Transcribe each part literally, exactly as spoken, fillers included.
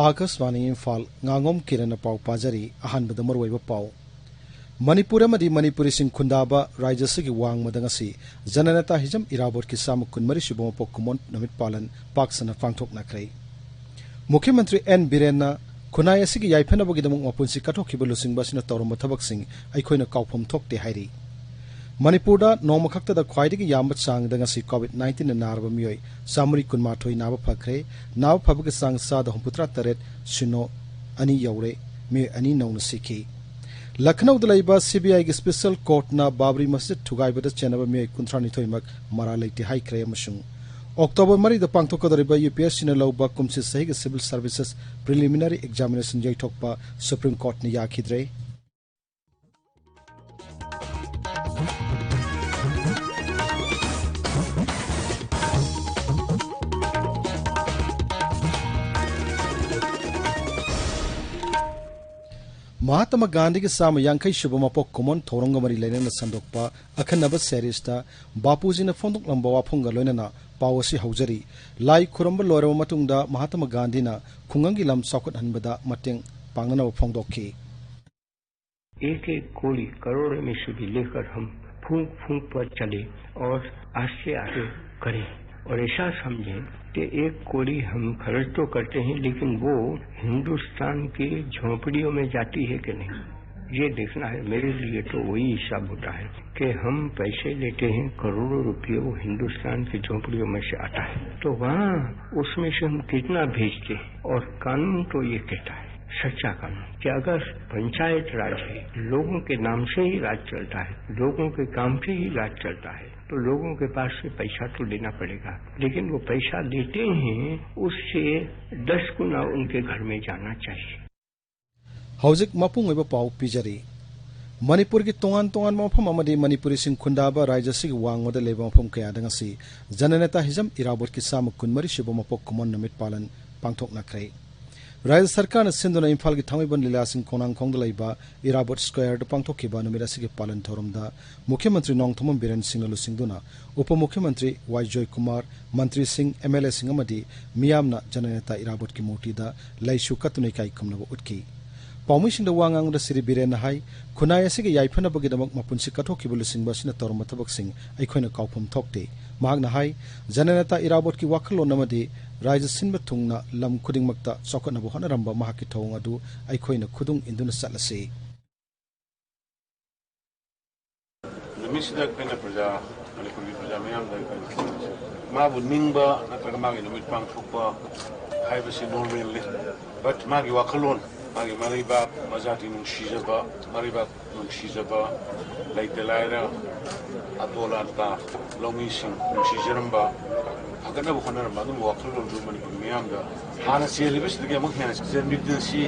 ꯑꯥꯀꯥꯁꯕꯥꯅꯤ ꯏꯝꯐꯥꯜ, ꯉꯥꯉꯣꯝ ꯀꯤꯔꯟꯅ ꯄꯥꯎ ꯄꯥꯖꯔꯤ꯫ ꯑꯍꯥꯟꯕꯗ ꯃꯔꯨꯑꯣꯏꯕ ꯄꯥꯎ꯫ ꯃꯅꯤꯄꯨꯔ ꯑꯃꯗꯤ ꯃꯅꯤꯄꯨꯔꯤꯁꯤꯡ ꯈꯨꯟꯗꯥꯕ ꯔꯥꯖ꯭ꯌ ꯑꯁꯤꯒꯤ ꯋꯥꯡꯃꯗ ꯉꯁꯤ ꯖꯅꯅꯦꯇꯥ ꯍꯤꯖꯝ ꯏꯔꯥꯕꯣꯠꯀꯤ ꯆꯥꯝꯃ ꯀꯨꯟꯃꯔꯤ ꯁꯨꯕ ꯃꯄꯣꯛ ꯀꯨꯝꯑꯣꯟ ꯅꯨꯃꯤꯠ ꯄꯥꯂꯟ ꯄꯥꯛ ꯁꯟꯅ ꯄꯥꯡꯊꯣꯛꯅꯈ꯭ꯔꯦ꯫ ꯃꯨꯈ꯭ꯌ ꯃꯟꯇ꯭ꯔꯤ ꯑꯦꯟ ꯕꯤꯔꯦꯟꯅ ꯈꯨꯟꯅꯥꯏ ꯑꯁꯤꯒꯤ ꯌꯥꯏꯐꯅꯕꯒꯤꯗꯃꯛ ꯃꯄꯨꯟꯁꯤ ꯀꯠꯊꯣꯛꯈꯤꯕ ꯂꯨꯆꯤꯡꯕ ꯑꯁꯤꯅ ꯇꯧꯔꯝꯕ ꯊꯕꯛꯁꯤꯡ ꯑꯩꯈꯣꯏꯅ ꯀꯥꯎꯐꯝ ꯊꯣꯛꯇꯦ ꯍꯥꯏꯔꯤ꯫ ꯃꯅꯤꯄꯨꯔꯗ ꯅꯣꯡꯃ ꯈꯛꯇꯗ ꯈ꯭ꯋꯥꯏꯗꯒꯤ ꯌꯥꯝꯕ ꯆꯥꯡꯗ ꯉꯁꯤ ꯀꯣꯚꯤꯗ ꯅꯥꯏꯟꯇꯤꯟꯅ ꯅꯥꯔꯕ ꯃꯤꯑꯣꯏ ꯆꯥꯃꯔꯤ ꯀꯨꯟꯃꯥꯊꯣꯏ ꯅꯥꯕ ꯐꯈ꯭ꯔꯦ꯫ ꯅꯥꯕ ꯐꯕꯒꯤ ꯆꯥꯡ ꯆꯥꯗ ꯍꯨꯝꯐꯨꯇꯔꯥ ꯇꯔꯦꯠ ꯁꯤꯅꯣ ꯑꯅꯤ ꯌꯧꯔꯦ꯫ ꯃꯤꯑꯣꯏ ꯑꯅꯤ ꯅꯧꯅ ꯁꯤꯈꯤ꯫ ꯂꯈꯅꯧꯗ ꯂꯩꯕ ꯁꯤꯕꯤꯑꯥꯏꯒꯤ ꯁ꯭ꯄꯦꯁꯤꯌꯦꯜ ꯀꯣꯔꯠꯅ ꯕꯥꯕ꯭ꯔꯤ ꯃꯁꯖꯤꯗ ꯊꯨꯒꯥꯏꯕꯗ ꯆꯦꯟꯅꯕ ꯃꯤꯑꯣꯏ ꯀꯨꯟꯊ꯭ꯔꯥꯅꯤꯊꯣꯏꯃꯛ ꯃꯔꯥꯜ ꯂꯩꯇꯦ ꯍꯥꯏꯈ꯭ꯔꯦ ꯑꯃꯁꯨꯡ ꯑꯣꯛꯇꯣꯕꯔ ꯃꯔꯤꯗ ꯄꯥꯡꯊꯣꯛꯀꯗꯧꯔꯤꯕ ꯌꯨ ꯄꯤ ꯑꯦꯁ ꯁꯤꯅ ꯂꯧꯕ ꯀꯨꯝꯁꯤ ꯆꯍꯤꯒꯤ ꯁꯤꯚꯤꯜ ꯁꯔꯚꯤꯁꯦꯁ ꯄ꯭ꯔꯤꯂꯤꯃꯤꯅꯔꯤ ꯑꯦꯛꯖꯥꯃꯤꯅꯦꯁꯟ ꯌꯩꯊꯣꯛꯄ ꯁꯨꯄ꯭ꯔꯤꯝ ꯀꯣꯔꯠꯅ ꯌꯥꯈꯤꯗ꯭ꯔꯦ꯫ ꯃꯍꯥꯇꯃꯥ ꯒꯥꯟꯙꯤꯒꯤ ꯆꯥꯝꯃ ꯌꯥꯡꯈꯩ ꯁꯨꯕ ꯃꯄꯣꯛ ꯀꯨꯝꯑꯣꯟ ꯊꯧꯔꯝꯒ ꯃꯔꯤ ꯂꯩꯅꯅ ꯁꯟꯗꯣꯛꯄ ꯑꯈꯟꯅꯕ ꯁꯦꯔꯤꯁꯇ ꯕꯥꯄꯨꯖꯤꯅ ꯐꯣꯡꯗꯣꯛꯂꯝꯕ ꯋꯥꯐꯝꯒ ꯂꯣꯏꯅꯅ ꯄꯥꯎ ꯑꯁꯤ ꯍꯧꯖꯔꯤ꯫ ꯂꯥꯏ ꯈꯨꯔꯨꯝꯕ ꯂꯣꯏꯔꯕ ꯃꯇꯨꯡꯗ ꯃꯍꯥꯇꯃꯥ ꯒꯥꯟꯙꯤꯅ ꯈꯨꯡꯒꯪꯒꯤ ꯂꯝ ꯆꯥꯎꯈꯠꯍꯟꯕꯗ ꯃꯇꯦꯡ ꯄꯥꯡꯅꯅꯕ ꯐꯣꯡꯗꯣꯛꯈꯤ꯫ एक एक कौड़ी करोड़ों में से भी लेकर हम फूंक फूंक पर चले और आस्ते आस्ते करें और ऐसा समझें कि एक कौड़ी हम खर्च तो करते हैं, लेकिन वो हिंदुस्तान की झोपड़ियों में जाती है कि नहीं, ये देखना है। मेरे लिए तो वही हिसाब होता है कि हम पैसे लेते हैं, करोड़ों रुपये वो हिंदुस्तान की झोपड़ियों में से आता है, तो वहाँ उसमें से हम कितना भेजते हैं। और कानून तो ये कहता है, सच्चा कानून, कि अगर पंचायत राज है, लोगों के नाम से ही राज चलता है, लोगों के काम से ही राज चलता है, तो लोगों के पास से पैसा तो लेना पड़ेगा, लेकिन वो पैसा लेते हैं, उससे दस गुना उनके घर में जाना चाहिए। ꯍꯧꯖꯤꯛ ꯃꯄꯨꯡ ꯑꯣꯏꯕ ꯄꯥꯎ ꯄꯤꯖꯔꯤ꯫ ꯃꯅꯤꯄꯨꯔꯒꯤ ꯇꯣꯉꯥꯟ ꯇꯣꯉꯥꯟꯕ ꯃꯐꯝ ꯑꯃꯗꯤ ꯃꯅꯤꯄꯨꯔꯤꯁꯤꯡ ꯈꯨꯟꯗꯥꯕ ꯔꯥꯖ꯭ꯌ ꯑꯁꯤꯒꯤ ꯋꯥꯡꯃꯗ ꯂꯩꯕ ꯃꯐꯝ ꯀꯌꯥꯗ ꯉꯁꯤ ꯖꯅꯅꯦꯇꯥ ꯍꯤꯖꯝ ꯏꯔꯥꯕꯣꯠꯀꯤ ꯆꯥꯝꯃ ꯀꯨꯟꯃꯔꯤ ꯁꯨꯕ ꯃꯄꯣꯛ ꯀꯨꯝꯑꯣꯟ ꯅꯨꯃꯤꯠ ꯄꯥꯂꯟ ꯄꯥꯡꯊꯣꯛꯅꯈ꯭ꯔꯦ꯫ ꯔꯥꯖ꯭ꯌ ꯁꯔꯀꯥꯔꯅ ꯁꯤꯟꯗꯨꯅ ꯏꯝꯐꯥꯜꯒꯤ ꯊꯥꯡꯃꯩꯕꯟ ꯂꯤꯂꯥꯁꯤꯡ ꯈꯣꯡꯅꯥꯡꯈꯣꯡꯗ ꯂꯩꯕ ꯏꯔꯥꯕꯣꯠ ꯁ꯭ꯀ꯭ꯋꯥꯔꯗ ꯄꯥꯡꯊꯣꯛꯈꯤꯕ ꯅꯨꯃꯤꯠ ꯑꯁꯤꯒꯤ ꯄꯥꯂꯟ ꯊꯧꯔꯝꯗ ꯃꯨꯈ꯭ꯌ ꯃꯟꯇ꯭ꯔꯤ ꯅꯣꯡꯊꯣꯝꯕꯝ ꯕꯤꯔꯦꯟ ꯁꯤꯡꯅ ꯂꯨꯆꯤꯡꯗꯨꯅ ꯎꯄ ꯃꯨꯈ꯭ꯌ ꯃꯟꯇ꯭ꯔꯤ ꯋꯥꯏ ꯖꯣꯏꯀꯨꯃꯥꯔ, ꯃꯟꯇ꯭ꯔꯤꯁꯤꯡ, ꯑꯦꯝ ꯑꯦꯜ ꯑꯦꯁꯤꯡ ꯑꯃꯗꯤ ꯃꯤꯌꯥꯝꯅ ꯖꯅꯅꯦꯇꯥ ꯏꯔꯥꯕꯣꯠꯀꯤ ꯃꯨꯔꯇꯤꯗ ꯂꯩꯁꯨ ꯀꯠꯇꯨꯅ ꯏꯀꯥꯏ ꯈꯨꯝꯅꯕ ꯎꯠꯈꯤ꯫ ꯄꯥꯎꯃꯤꯁꯤꯡꯗ ꯋꯥ ꯉꯥꯡꯕꯗ ꯁ꯭ꯔꯤ ꯕꯤꯔꯦꯟꯅ ꯍꯥꯏ, ꯈꯨꯟꯅꯥꯏ ꯑꯁꯤꯒꯤ ꯌꯥꯏꯐꯅꯕꯒꯤꯗꯃꯛ ꯃꯄꯨꯟꯁꯤ ꯀꯠꯊꯣꯛꯈꯤꯕ ꯂꯨꯆꯤꯡꯕ ꯑꯁꯤꯅ ꯇꯧꯔꯝꯕ ꯊꯕꯛꯁꯤꯡ ꯑꯩꯈꯣꯏꯅ ꯀꯥꯎꯐꯝ ꯊꯣꯛꯇꯦ꯫ ꯃꯍꯥꯛꯅ ꯍꯥꯏ, ꯖꯅꯅꯦꯇꯥ ꯏꯔꯥꯕꯣꯠꯀꯤ ꯋꯥꯈꯜꯂꯣꯟ ꯑꯃꯗꯤ ꯔꯥꯖ꯭ꯌ ꯁꯤꯟꯕ ꯊꯨꯡꯅ ꯂꯝ ꯈꯨꯗꯤꯡꯃꯛꯇ ꯆꯥꯎꯈꯠꯅꯕ ꯍꯣꯠꯅꯔꯝꯕ ꯃꯍꯥꯛꯀꯤ ꯊꯧꯑꯣꯡ ꯑꯗꯨ ꯑꯩꯈꯣꯏꯅ ꯈꯨꯗꯨꯡ ꯏꯟꯗꯨꯅ ꯆꯠꯂꯁꯤ꯫ ꯅꯨꯃꯤꯠꯁꯤꯗ ꯑꯩꯈꯣꯏꯅ ꯄ꯭ꯔꯖꯥ, ꯃꯅꯤꯄꯨꯔꯒꯤ ꯄ꯭ꯔꯖꯥ ꯃꯤꯌꯥꯝꯗ ꯑꯩꯈꯣꯏꯅ ꯈꯪꯍꯟꯅꯤꯡꯉꯤꯁꯦ, ꯃꯥꯕꯨ ꯅꯤꯡꯕ ꯅꯠꯇ꯭ꯔꯒ ꯃꯥꯒꯤ ꯅꯨꯃꯤꯠ ꯄꯥꯡꯊꯣꯛꯄ ꯍꯥꯏꯕꯁꯤ normalꯅꯤ꯫ But ꯃꯥꯒꯤ ꯋꯥꯈꯜꯂꯣꯟ, ꯃꯥꯒꯤ ꯃꯔꯩꯕꯥꯛ, ꯃꯖꯥꯇꯤ ꯅꯨꯡꯁꯤꯖꯕ, ꯃꯔꯩꯕꯥꯛ ꯅꯨꯡꯁꯤꯖꯕ, ꯂꯩꯇ ꯂꯥꯏꯔ, ꯑꯇꯣꯜ ꯑꯇꯥ, ꯂꯧꯃꯤꯁꯤꯡ ꯅꯨꯡꯁꯤꯖꯔꯝꯕ, ꯐꯒꯠꯅꯕ ꯍꯣꯠꯅꯔꯝꯕ ꯑꯗꯨꯒꯨꯝꯕ ꯋꯥꯈꯜꯂꯣꯟꯗꯨ ꯃꯅꯤꯄꯨꯔ ꯃꯤꯌꯥꯝꯗ ꯍꯥꯟꯅ ꯆꯦꯜꯂꯤꯕꯁꯤꯗꯒꯤ ꯑꯃꯨꯛ ꯍꯦꯟꯅ ꯆꯦꯟꯕꯤꯗꯨꯅ ꯁꯤ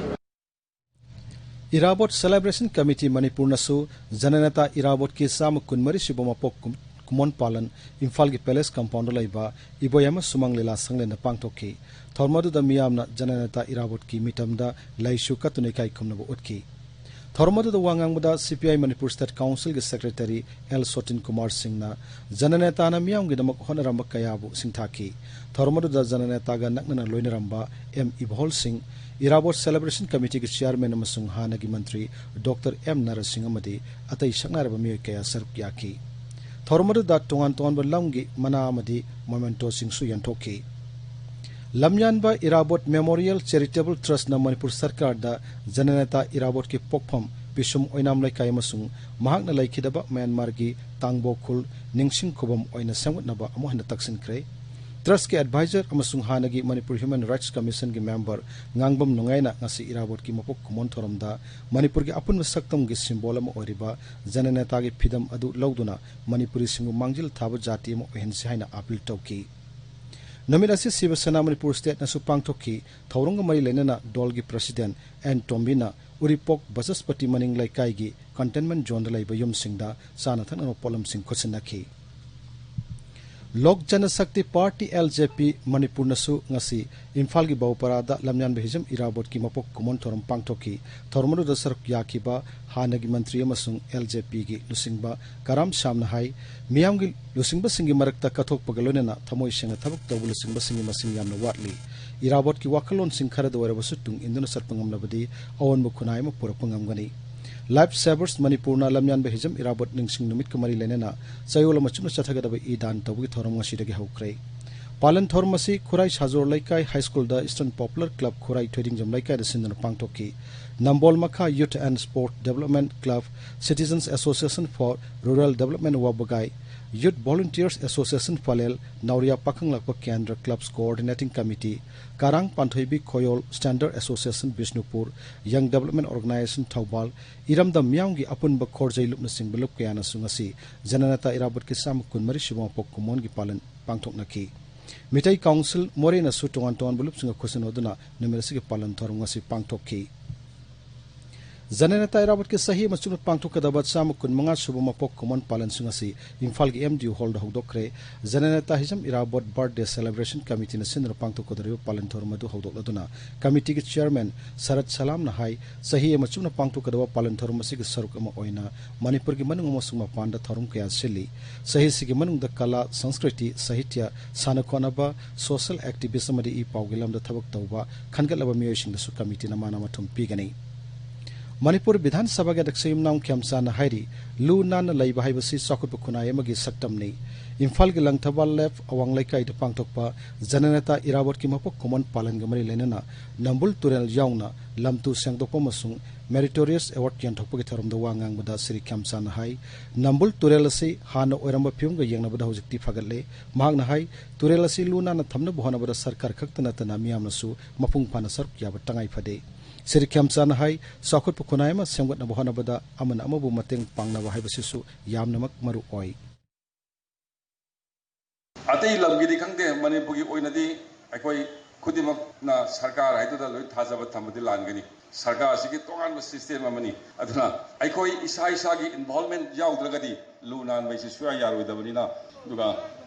ꯏꯔꯥꯕꯣꯠ Celebration Committee ꯃꯅꯤꯄꯨꯔꯅꯁꯨ ꯖꯅꯅꯦꯇꯥ ꯏꯔꯥꯕꯣꯠꯀꯤ ꯆꯥꯝꯃ ꯀꯨꯟꯃꯔꯤ ꯁꯨꯕ ꯃꯄꯣꯛ ꯀꯨꯝ-, ꯀꯨꯝꯑꯣꯟ ꯄꯥꯂꯟ ꯏꯝꯐꯥꯜꯒꯤ Palace Compoundꯗ ꯂꯩꯕ ꯏꯕꯣꯌꯥꯏꯃ ꯁꯨꯃꯥꯡ ꯂꯤꯂꯥ ꯁꯪꯂꯦꯟꯗ ꯄꯥꯡꯊꯣꯛꯈꯤ꯫ ꯊꯧꯔꯝ ꯑꯗꯨꯗ ꯃꯤꯌꯥꯝꯅ ꯖꯅꯅꯦꯇꯥ ꯏꯔꯥꯕꯣꯠꯀꯤ ꯃꯤꯇꯝꯗ ꯂꯩꯁꯨ ꯀꯠꯇꯨꯅ ꯏꯀꯥꯏ ꯈꯨꯝꯅꯕ ꯎꯠꯈꯤ꯫ ꯊꯧꯔꯝ ꯑꯗꯨꯗ ꯋꯥ ꯉꯥꯡꯕꯗ C P I Manipur State Councilꯒꯤ Secretary ꯑꯦꯜ ꯁꯣꯇꯤꯟ ꯀꯨꯃꯥꯔ ꯁꯤꯡꯅ ꯖꯅꯅꯦꯇꯥꯅ ꯃꯤꯌꯥꯝꯒꯤꯗꯃꯛ ꯍꯣꯠꯅꯔꯝꯕ ꯀꯌꯥꯕꯨ ꯁꯤꯡꯊꯥꯈꯤ꯫ ꯊꯧꯔꯝ ꯑꯗꯨꯗ ꯖꯅꯅꯦꯇꯥꯒ ꯅꯛꯅꯅ ꯂꯣꯏꯅꯔꯝꯕ ꯑꯦꯝ ꯏꯕꯣꯍꯜ ꯁꯤꯡ, ꯏꯔꯥꯕꯣꯠ Celebration Committeeꯒꯤ Chairman ꯑꯃꯁꯨꯡ ꯍꯥꯟꯅꯒꯤ ꯃꯟꯇ꯭ꯔꯤ ꯗꯣꯛꯇꯔ ꯑꯦꯝ ꯅꯔꯁꯤꯡ ꯑꯃꯗꯤ ꯑꯇꯩ ꯁꯛꯅꯥꯏꯔꯕ ꯃꯤꯑꯣꯏ ꯀꯌꯥ ꯁꯔꯨꯛ ꯌꯥꯈꯤ꯫ ꯊꯧꯔꯝ ꯑꯗꯨꯗ ꯇꯣꯉꯥꯟ ꯇꯣꯉꯥꯟꯕ ꯂꯝꯒꯤ ꯃꯅꯥ ꯑꯃꯗꯤ ꯃꯣꯃꯦꯟꯇꯣꯁꯤꯡꯁꯨ ꯌꯦꯟꯊꯣꯛꯈꯤ꯫ ꯂꯝꯌꯥꯟꯕ ꯏꯔꯥꯕꯣꯠ Memorial Charitable Trustꯅ ꯃꯅꯤꯄꯨꯔ ꯁꯔꯀꯥꯔꯗ ꯖꯅꯅꯦꯇꯥ ꯏꯔꯥꯕꯣꯠꯀꯤ ꯄꯣꯛꯐꯝ ꯄꯤꯁꯨꯝ ꯑꯣꯏꯅꯥꯝ ꯂꯩꯀꯥꯏ ꯑꯃꯁꯨꯡ ꯃꯍꯥꯛꯅ ꯂꯩꯈꯤꯗꯕ ꯃ꯭ꯌꯥꯟꯃꯥꯔꯒꯤ ꯇꯥꯡꯕꯣ ꯈꯨꯜ ꯅꯤꯡꯁꯤꯡ ꯈꯨꯕꯝ ꯑꯣꯏꯅ ꯁꯦꯝꯒꯠꯅꯕ ꯑꯃꯨꯛ ꯍꯟꯅ ꯇꯛꯁꯤꯟꯈ꯭ꯔꯦ꯫ Trustꯀꯤ advisor ꯑꯃꯁꯨꯡ ꯍꯥꯟꯅꯒꯤ ꯃꯅꯤꯄꯨꯔ Human Rights Commissionꯒꯤ member ꯉꯥꯡꯕꯝ ꯅꯨꯡꯉꯥꯏꯅ ꯉꯁꯤ ꯏꯔꯥꯕꯣꯠꯀꯤ ꯃꯄꯣꯛ ꯀꯨꯝꯑꯣꯟ ꯊꯧꯔꯝꯗ ꯃꯅꯤꯄꯨꯔꯒꯤ ꯑꯄꯨꯟꯕ ꯁꯛꯇꯝꯒꯤ symbol ꯑꯃ ꯑꯣꯏꯔꯤꯕ ꯖꯅꯅꯦꯇꯥꯒꯤ ꯐꯤꯗꯝ ꯑꯗꯨ ꯂꯧꯗꯨꯅ ꯃꯅꯤꯄꯨꯔꯤꯁꯤꯡꯕꯨ ꯃꯥꯡꯖꯤꯜ ꯊꯥꯕ ꯖꯥꯇꯤ ꯑꯃ ꯑꯣꯏꯍꯟꯁꯤ ꯍꯥꯏꯅ appeal ꯇꯧꯈꯤ꯫ ꯅꯨꯃꯤꯠ ꯑꯁꯤ ꯁꯤꯕ ꯁꯦꯅꯥ ꯃꯅꯤꯄꯨꯔ Stateꯅꯁꯨ ꯄꯥꯡꯊꯣꯛꯈꯤ꯫ ꯊꯧꯔꯝꯒ ꯃꯔꯤ ꯂꯩꯅꯅ ꯗꯣꯜꯒꯤ President ꯑꯦꯟ ꯇꯣꯝꯕꯤꯅ ꯎꯔꯤꯄꯣꯛ ꯕꯆꯁꯄꯇꯤ ꯃꯅꯤꯡ ꯂꯩꯀꯥꯏꯒꯤ Containment Zoneꯗ ꯂꯩꯕ ꯌꯨꯝꯁꯤꯡꯗ ꯆꯥꯅ ꯊꯛꯅꯕ ꯄꯣꯠꯂꯝꯁꯤꯡ ꯈꯨꯠꯁꯤꯟꯅꯈꯤ꯫ ꯂꯣꯛ Janshakti party, L J P, ꯃꯅꯤꯄꯨꯔꯅꯁꯨ ꯉꯁꯤ ꯏꯝꯐꯥꯜꯒꯤ ꯕꯧꯄꯔꯥꯗ ꯂꯝꯌꯥꯟꯕ ꯍꯤꯖꯝ ꯏꯔꯥꯕꯣꯠꯀꯤ ꯃꯄꯣꯛ ꯀꯨꯝꯑꯣꯟ ꯊꯧꯔꯝ ꯄꯥꯡꯊꯣꯛꯈꯤ꯫ ꯊꯧꯔꯝ ꯑꯗꯨꯗ ꯁꯔꯨꯛ ꯌꯥꯈꯤꯕ ꯍꯥꯟꯅꯒꯤ ꯃꯟꯇ꯭ꯔꯤ ꯑꯃꯁꯨꯡ L J Pꯒꯤ ꯂꯨꯆꯤꯡꯕ ꯀꯔꯥꯝ ꯁꯥꯝꯅ ꯍꯥꯏ, ꯃꯤꯌꯥꯝꯒꯤ ꯂꯨꯆꯤꯡꯕꯁꯤꯡꯒꯤ ꯃꯔꯛꯇ ꯀꯠꯊꯣꯛꯄꯒ ꯂꯣꯏꯅꯅ ꯊꯃꯣꯏ ꯁꯦꯡꯅ ꯊꯕꯛ ꯇꯧꯕ ꯂꯨꯆꯤꯡꯕꯁꯤꯡꯒꯤ ꯃꯁꯤꯡ ꯌꯥꯝꯅ ꯋꯥꯠꯂꯤ꯫ ꯏꯔꯥꯕꯣꯠꯀꯤ ꯋꯥꯈꯜꯂꯣꯟꯁꯤꯡ ꯈꯔꯗ ꯑꯣꯏꯔꯕꯁꯨ ꯇꯨꯡ ꯏꯟꯗꯨꯅ ꯆꯠꯄ ꯉꯝꯂꯕꯗꯤ ꯑꯑꯣꯟꯕ ꯈꯨꯟꯅꯥꯏ ꯑꯃ ꯄꯨꯔꯛꯄ ꯉꯝꯒꯅꯤ꯫ Life Savers ꯃꯅꯤꯄꯨꯔꯅ ꯂꯝꯌꯥꯟꯕ ꯍꯤꯖꯝ ꯏꯔꯥꯕꯣꯠ ꯅꯤꯡꯁꯤꯡ ꯅꯨꯃꯤꯠꯀ ꯃꯔꯤ ꯂꯩꯅꯅ ꯆꯌꯣꯜ ꯑꯃ ꯆꯨꯞꯅ ꯆꯠꯊꯒꯗꯕ ꯏ ꯗꯥꯟ ꯇꯧꯕꯒꯤ ꯊꯧꯔꯝ ꯉꯁꯤꯗꯒꯤ ꯍꯧꯈ꯭ꯔꯦ꯫ ꯄꯥꯂꯟ ꯊꯧꯔꯝ ꯑꯁꯤ ꯈꯨꯔꯥꯏ ꯁꯥꯖꯣꯔ ꯂꯩꯀꯥꯏ, High Schoolꯗ Eastern Popular Club ꯈꯨꯔꯥꯏ ꯊꯣꯏꯗꯤꯡꯖꯝ ꯂꯩꯀꯥꯏꯗ ꯁꯤꯟꯗꯨꯅ ꯄꯥꯡꯊꯣꯛꯈꯤ꯫ ꯅꯝꯕꯣꯜ ꯃꯈꯥ Youth and Sport Development Club, Citizens Association for Rural Development ꯋꯥꯕꯒꯥꯏ, Youth Volunteers Association ꯄꯂꯦꯜ, ꯅꯥꯎꯔꯤꯌꯥ ꯄꯥꯈꯪꯂꯥꯛꯄ ꯀꯦꯟꯗ꯭ꯔ Clubs Coordinating Committee, ꯀꯥꯔꯥꯡ ꯄꯥꯟꯊꯣꯏꯕꯤ ꯈꯣꯌꯣꯜ Standard Association Bishnupur, Young Development Organisation Thoubal, ꯏꯔꯝꯗꯝ ꯃꯤꯌꯥꯝꯒꯤ ꯑꯄꯨꯟꯕ ꯈꯣꯔꯖꯩ ꯂꯨꯞꯅꯆꯤꯡꯕ ꯂꯨꯞ ꯀꯌꯥꯅꯁꯨ ꯉꯁꯤ ꯖꯅꯅꯦꯇꯥ ꯏꯔꯥꯕꯣꯠꯀꯤ ꯆꯥꯝꯃ ꯀꯨꯟꯃꯔꯤ ꯁꯨꯕ ꯃꯄꯣꯛ ꯀꯨꯝꯑꯣꯟꯒꯤ ꯄꯥꯂꯟ ꯄꯥꯡꯊꯣꯛꯅꯈꯤ꯫ ꯃꯤꯇꯩ ꯀꯥꯎꯟꯁꯤꯜ ꯃꯣꯔꯦꯅꯁꯨ ꯇꯣꯉꯥꯟ ꯇꯣꯉꯥꯟꯕ ꯂꯨꯞꯁꯤꯡꯒ ꯈꯨꯠꯁꯤꯟꯅꯗꯨꯅ ꯅꯨꯃꯤꯠ ꯑꯁꯤꯒꯤ ꯄꯥꯂꯟ ꯊꯧꯔꯝ ꯉꯁꯤ ꯄꯥꯡꯊꯣꯛꯈꯤ꯫ ꯖꯅꯅꯦꯇꯥ ꯏꯔꯥꯕꯣꯠꯀꯤ ꯆꯍꯤ ꯑꯃ ꯆꯨꯞꯅ ꯄꯥꯡꯊꯣꯛꯀꯗꯕ ꯆꯥꯝꯃ ꯀꯨꯟꯃꯉꯥ ꯁꯨꯕ ꯃꯄꯣꯛ ꯀꯨꯝꯑꯣꯟ ꯄꯥꯂꯟꯁꯨ ꯉꯁꯤ ꯏꯝꯐꯥꯜꯒꯤ M D U Hallꯗ ꯍꯧꯗꯣꯛꯈ꯭ꯔꯦ꯫ ꯖꯅꯅꯦꯇꯥ Hijam Irabot Birthday Celebration Committeeꯅ ꯁꯤꯟꯗꯨꯅ ꯄꯥꯡꯊꯣꯛꯀꯗꯧꯔꯤꯕ ꯄꯥꯂꯟ ꯊꯧꯔꯝ ꯑꯗꯨ ꯍꯧꯗꯣꯛꯂꯗꯨꯅ committeeꯒꯤ chairman ꯁꯔꯠ ꯁꯂꯥꯝꯅ ꯍꯥꯏ, ꯆꯍꯤ ꯑꯃ ꯆꯨꯞꯅ ꯄꯥꯡꯊꯣꯛꯀꯗꯕ ꯄꯥꯂꯟ ꯊꯧꯔꯝ ꯑꯁꯤꯒꯤ ꯁꯔꯨꯛ ꯑꯃ ꯑꯣꯏꯅ ꯃꯅꯤꯄꯨꯔꯒꯤ ꯃꯅꯨꯡ ꯑꯃꯁꯨꯡ ꯃꯄꯥꯟꯗ ꯊꯧꯔꯝ ꯀꯌꯥ ꯁꯤꯜꯂꯤ꯫ ꯆꯍꯤꯁꯤꯒꯤ ꯃꯅꯨꯡꯗ ꯀꯂꯥ, ꯁꯪꯁꯀ꯭ꯔꯤꯇꯤ, ꯁꯥꯍꯤꯇ꯭ꯌ, ꯁꯥꯟꯅ ꯈꯣꯠꯅꯕ, social activist ꯑꯃꯗꯤ ꯏ ꯄꯥꯎꯒꯤ ꯂꯝꯗ ꯊꯕꯛ ꯇꯧꯕ ꯈꯟꯒꯠꯂꯕ ꯃꯤꯑꯣꯏꯁꯤꯡꯗꯁꯨ committeeꯅ ꯃꯅꯥ ꯃꯊꯨꯝ ꯄꯤꯒꯅꯤ꯫ ꯃꯅꯤꯄꯨꯔ ꯕꯤꯙꯥꯟ ꯁꯚꯥꯒꯤ ꯑꯗ꯭ꯌꯛꯁ ꯌꯨꯝꯅꯥꯝ ꯈꯦꯝꯆꯥꯟꯅ ꯍꯥꯏꯔꯤ, ꯂꯨ ꯅꯥꯟꯅ ꯂꯩꯕ ꯍꯥꯏꯕꯁꯤ ꯆꯥꯎꯈꯠꯄ ꯈꯨꯟꯅꯥꯏ ꯑꯃꯒꯤ ꯁꯛꯇꯝꯅꯤ꯫ ꯏꯝꯐꯥꯜꯒꯤ ꯂꯪꯊꯕꯥꯜ ꯂꯦꯐ ꯑꯋꯥꯡ ꯂꯩꯀꯥꯏꯗ ꯄꯥꯡꯊꯣꯛꯄ ꯖꯅꯅꯦꯇꯥ ꯏꯔꯥꯕꯣꯠꯀꯤ ꯃꯄꯣꯛ ꯀꯨꯝꯑꯣꯟ ꯄꯥꯂꯟꯒ ꯃꯔꯤ ꯂꯩꯅꯅ ꯅꯝꯕꯨꯜ ꯇꯨꯔꯦꯜ ꯌꯥꯎꯅ ꯂꯝꯇꯨ ꯁꯦꯡꯗꯣꯛꯄ ꯑꯃꯁꯨꯡ Meritorious Award ꯌꯦꯟꯊꯣꯛꯄꯒꯤ ꯊꯧꯔꯝꯗ ꯋꯥ ꯉꯥꯡꯕꯗ ꯁ꯭ꯔꯤ ꯈꯦꯝꯆꯥꯟꯅ ꯍꯥꯏ, ꯅꯝꯕꯨꯜ ꯇꯨꯔꯦꯜ ꯑꯁꯤ ꯍꯥꯟꯅ ꯑꯣꯏꯔꯝꯕ ꯐꯤꯕꯝꯒ ꯌꯦꯡꯅꯕꯗ ꯍꯧꯖꯤꯛꯇꯤ ꯐꯒꯠꯂꯦ꯫ ꯃꯍꯥꯛꯅ ꯍꯥꯏ, ꯇꯨꯔꯦꯜ ꯑꯁꯤ ꯂꯨ ꯅꯥꯟꯅ ꯊꯝꯅꯕ ꯍꯣꯠꯅꯕꯗ ꯁꯔꯀꯥꯔ ꯈꯛꯇ ꯅꯠꯇꯅ ꯃꯤꯌꯥꯝꯅꯁꯨ ꯃꯄꯨꯡ ꯐꯥꯅ ꯁꯔꯨꯛ ꯌꯥꯕ ꯇꯉꯥꯏ ꯐꯗꯦ꯫ ꯁ꯭ꯔꯤ ꯈꯦꯝꯆꯥꯟꯅ ꯍꯥꯏ, ꯆꯥꯎꯈꯠꯄ ꯈꯨꯟꯅꯥꯏ ꯑꯃ ꯁꯦꯝꯒꯠꯅꯕ ꯍꯣꯠꯅꯕꯗ ꯑꯃꯅ ꯑꯃꯕꯨ ꯃꯇꯦꯡ ꯄꯥꯡꯅꯕ ꯍꯥꯏꯕꯁꯤꯁꯨ ꯌꯥꯝꯅꯃꯛ ꯃꯔꯨ ꯑꯣꯏ꯫ ꯑꯇꯩ ꯂꯝꯒꯤꯗꯤ ꯈꯪꯗꯦ, ꯃꯅꯤꯄꯨꯔꯒꯤ ꯑꯣꯏꯅꯗꯤ ꯑꯩꯈꯣꯏ ꯈꯨꯗꯤꯡꯃꯛꯅ ꯁꯔꯀꯥꯔ ꯍꯥꯏꯗꯨꯗ ꯂꯣꯏ ꯊꯥꯖꯕ ꯊꯝꯕꯗꯤ ꯂꯥꯟꯒꯅꯤ꯫ ꯁꯔꯀꯥꯔꯁꯤꯒꯤ ꯇꯣꯉꯥꯟꯕ system ꯑꯃꯅꯤ꯫ ꯑꯗꯨꯅ ꯑꯩꯈꯣꯏ ꯏꯁꯥ ꯏꯁꯥꯒꯤ involvement ꯌꯥꯎꯗ꯭ꯔꯒꯗꯤ ꯂꯨ ꯅꯥꯟꯕ ꯍꯥꯏꯁꯤ ꯁꯨꯡꯌꯥ ꯌꯥꯔꯣꯏꯗꯕꯅꯤꯅ, ꯑꯗꯨꯒ